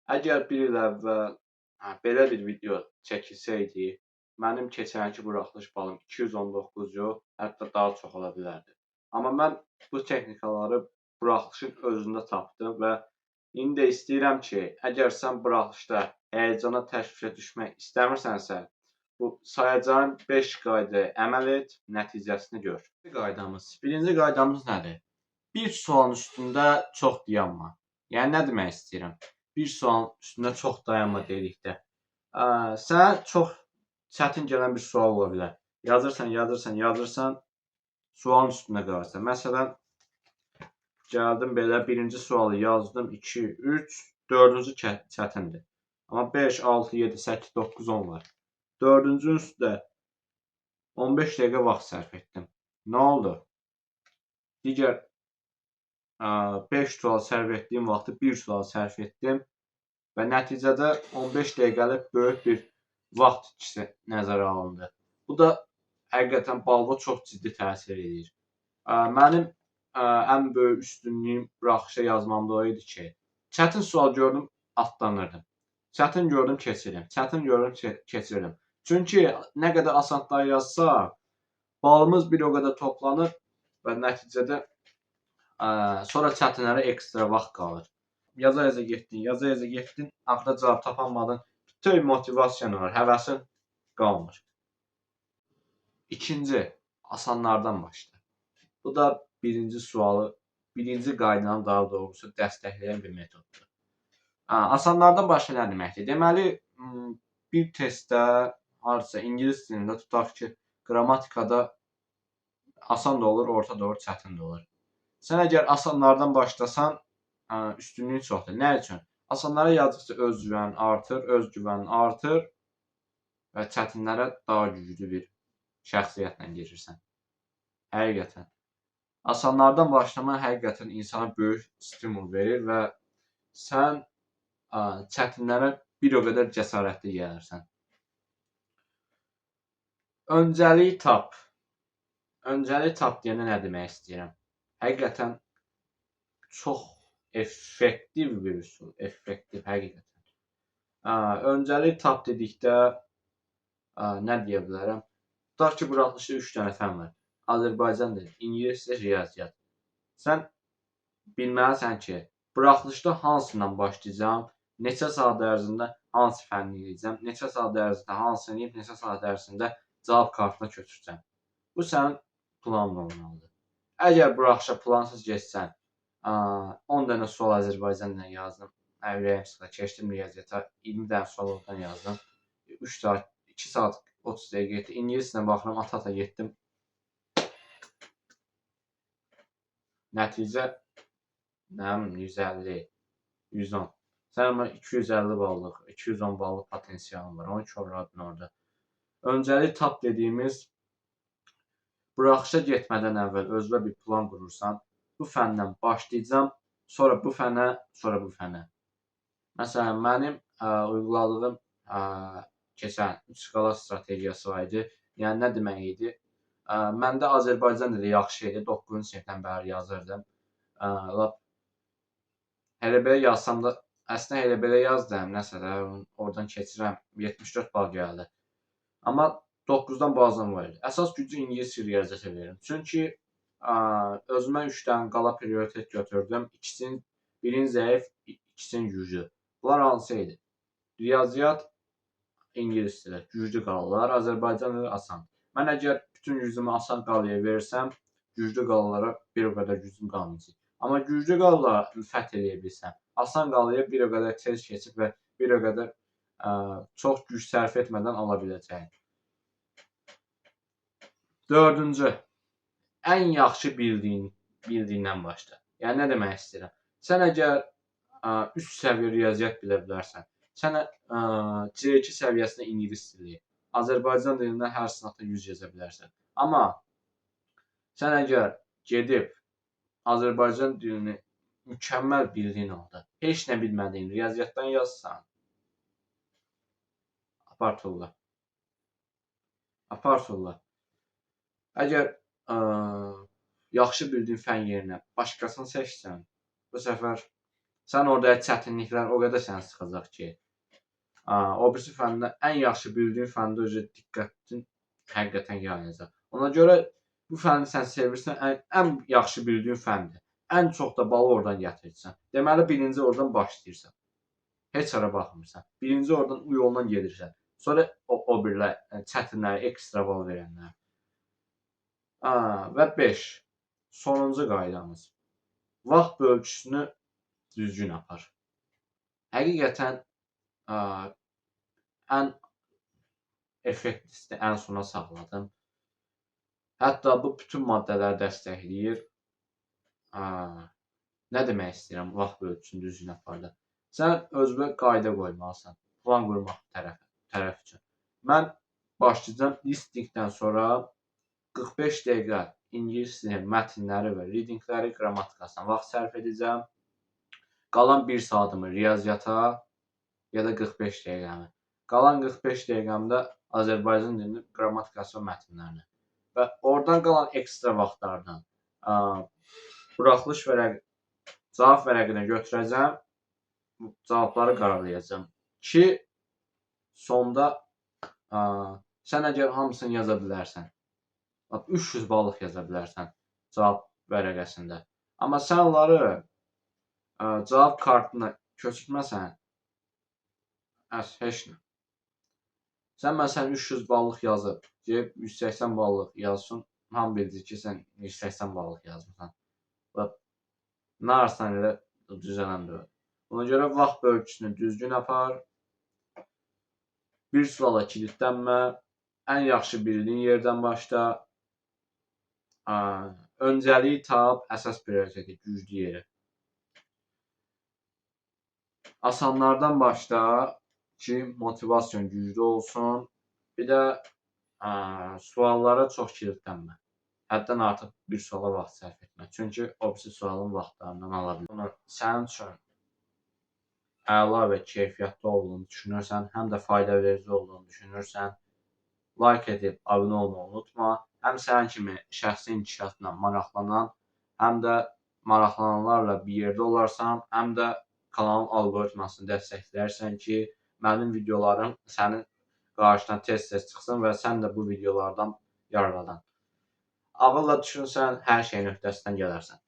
Əgər bir il əvvəl belə bir video çəkilsəydi, mənim keçənki buraxılış balım 219 yox, hətta daha çox ola bilərdi. Amma mən bu texnikaları buraxılışın özündə tapdım və indi də istəyirəm ki, əgər sən buraxılışda həyəcana, təşvişə düşmək istəmirsənsə, bu sayacağım 5 qaydaya əməl et, nəticəsini gör. Qaydamız. Birinci qaydamız nədir? Bir sualın üstündə çox dayanma. Yəni nə demək istəyirəm? Bir sualın üstündə çox dayanma dedikdə, sənə çox çətin gələn bir sual ola bilər. Yazırsan, yazırsan, yazırsan, sualın üstündə qalırsan. Məsələn, gəldim belə birinci sualı yazdım, 2, 3, dördüncü çətindir. Amma 5, 6, 7, 8, 9, 10 var. Dördüncünün üstündə 15 dəqiqə vaxt sərf etdim. Nə oldu? Digər 5 sual sərf etdiyim vaxtı bir sual sərf etdim və nəticədə 15 dəqiqəlik böyük bir vaxt itkisi nəzərə alındı. Bu da həqiqətən balva çox ciddi təsir edir. Mənim ən böyük üstünlüyüm buraxılışa yazmamda o idi ki, çətin sual gördüm, atlanırdım. Çətin gördüm, keçirirdim. Çətin gördüm, keçirirdim. Çünki nə qədər asanlar yazsaq, balımız bir o qədər toplanır və nəticədə sonra çətinlərə ekstra vaxt qalır. Yaza-yaza getdin, yaza-yaza getdin, axırda cavab tapamadın. Bütün motivasiyan var, həvəsin qalmır. İkinci, asanlardan başla. Bu da birinci sualı, birinci qaydanı daha doğrusu dəstəkləyən bir metoddur. Asanlardan başla nə deməkdir? Deməli, bir testdə hardasa ingilis dilində tutaq ki, qrammatikada asan da olur, orta da olur, çətin də olur. Sən əgər asanlardan başlasan, üstünlüyün çoxdur. Nə üçün? Asanlara yazdıqca özgüvənin artır, özgüvənin artır və çətinlərə daha güclü bir şəxsiyyətlə girirsən. Həqiqətən. Asanlardan başlamaq həqiqətən insana böyük stimul verir və sən çətinlərə bir o qədər cəsarətli gəlirsən. Öncəlik tap. Öncəlik tap deyəndə nə demək istəyirəm? Həqiqətən çox effektiv bir üsul, effektiv həqiqətən. Öncəlik tap dedikdə nə deyə bilərəm? Tutaq ki, buraxılışda 3 dənə fən var. Azərbaycan dili, ingilis dili, riyaziyyat. Sən bilməlisən ki, buraxılışda hansından başlayacağam, neçə saat ərzində hansı fənni eləyəcəm, neçə saat ərzində hansını eləyib, neçə saat ərzində cavab kartına köçürəcəm. Bu sənin planın olmalıdır. Əgər buraxılışa plansız getsən, 10 dənə sual Azərbaycan dilindən yazdım. Ürəyim sıxılır, keçdim riyaziyyata, 20 dənə sual oradan yazdım. 3 saat, 2 saat 30 dəqiqə getdi. İngilis dilinə baxıram, ata-ata getdim. Nəticə nə bilim 150, 110. Sən amma 250 ballıq, 210 ballıq potensialın var. Onu korladın orada. Öncəlik tap dediyimiz buraxılışa getmədən əvvəl özünə bir plan qurursan. Bu fəndən başlayacağam, sonra bu fənə, sonra bu fənə. Məsələn, mənim uyğuladığım keçən 3 qala strategiyası var idi. Yəni nə demək idi? Məndə Azərbaycan dili yaxşı idi. 9-cu sinifdən bəri yazırdım. Lap elə belə yazsam da, əslində elə belə yazdım, nəsə də oradan keçirəm. 74 bal gəldi. Amma 9-dan bazam var idi. Əsas gücü ingilis riyaziyyata verirəm. Çünki özümə 3 dənə qala prioritet götürdüm. İkisinin birinin zəif, ikisinin güclü. Bunlar hansı idi? Riyaziyyat, ingilis dili güclü qalalar, Azərbaycan dili asan. Mən əgər bütün gücümü asan qalaya versəm, güclü qalalara bir o qədər gücüm qalmayacaq. Amma güclü qalaları fəth eləyə bilsəm, asan qalaya bir o qədər tez keçib və bir o qədər çox güc sərf etmədən ala biləcəyəm. Dördüncü, ən yaxşı bildiyindən başla. Yəni nə demək istəyirəm? Sən əgər üst səviyyə riyaziyyat bilə bilərsən, sən C2 səviyyəsində ingilis dili, Azərbaycan dilindən hər sınaqda 100 yaza bilərsən. Amma sən əgər gedib Azərbaycan dilini mükəmməl bildiyin halda, heç nə bilmədiyin riyaziyyatdan yazsan, apar tulla. Apar tulla. Əgər yaxşı bildiyin fən yerinə başqasını seçsən, bu səfər Sən orada çətinliklər o qədər səni sıxacaq ki, o birisi fəndə ən yaxşı bildiyin fəndə özü diqqətin həqiqətən yayınacaq. Ona görə bu fənni sən sevirsən, ən yaxşı bildiyin fəndir. Ən çox da balı oradan gətirirsən. Deməli, birinci oradan başlayırsan. Heç hara baxmırsan. Birinci oradan o yolla gedirsən. Sonra o birlər, çətinləri, ekstra bal verənlər. Və 5. Sonuncu qaydamız. Vaxt bölgüsünü düzgün apar. Həqiqətən ən effektivini ən sona saxladım. Hətta bu bütün maddələri dəstəkləyir. Nə demək istəyirəm vaxt bölgüsünü düzgün aparda? Sən özünə qayda qoymalısan, plan qurmaq tərəf üçün. Mən başlayacağam listeningdən sonra 45 dəqiqə ingilis dilinin mətnləri və readingləri, qrammatikasına vaxt sərf edəcəm. Qalan 1 saatımı riyaziyyata ya da 45 dəqiqəmi. Qalan 45 dəqiqəmdə Azərbaycan dilinin qrammatikası və mətnlərini. Və oradan qalan ekstra vaxtlardan buraxılış vərəqi, cavab vərəqinə götürəcəm, cavabları qaralayacağam ki, sonda sən əgər hamısını yaza bilərsən, 300 ballıq yaza bilərsən cavab vərəqəsində. Amma sən onları cavab kartına köçürtməsən, heç nə. Sən məsələn 300 ballıq yazıb, gəlib 180 ballıq yazsın, hamı bildir ki, sən 180 ballıq yazmısan. Və nə arsan elə düzələn deyil. Ona görə vaxt bölgüsünü düzgün apar. Bir suala kilidlənmə. Ən yaxşı bildiyin yerdən başla. Öncəliyi tap, əsas prioriteti, güclü yeri. Asanlardan başla ki, motivasiyon güclü olsun. Bir də suallara çox kilidlənmə. Həddən artıq bir suala vaxt sərf etmə. Çünki o birisi sualın vaxtlarından ala bilər. Bunu sənin üçün əla və keyfiyyətli olduğunu düşünürsən, həm də fayda verici olduğunu düşünürsən, like edib abunə olmağı unutma. Həm sənin kimi şəxsi inkişafla maraqlanan, həm də maraqlananlarla bir yerdə olarsan, həm də kanalın alqoritmasını dəstəkləyərsən ki, mənim videolarım sənin qarşına tez-tez çıxsın və sən də bu videolardan yararlan. Ağılla düşünsən, hər şeyin öhdəsindən gələrsən.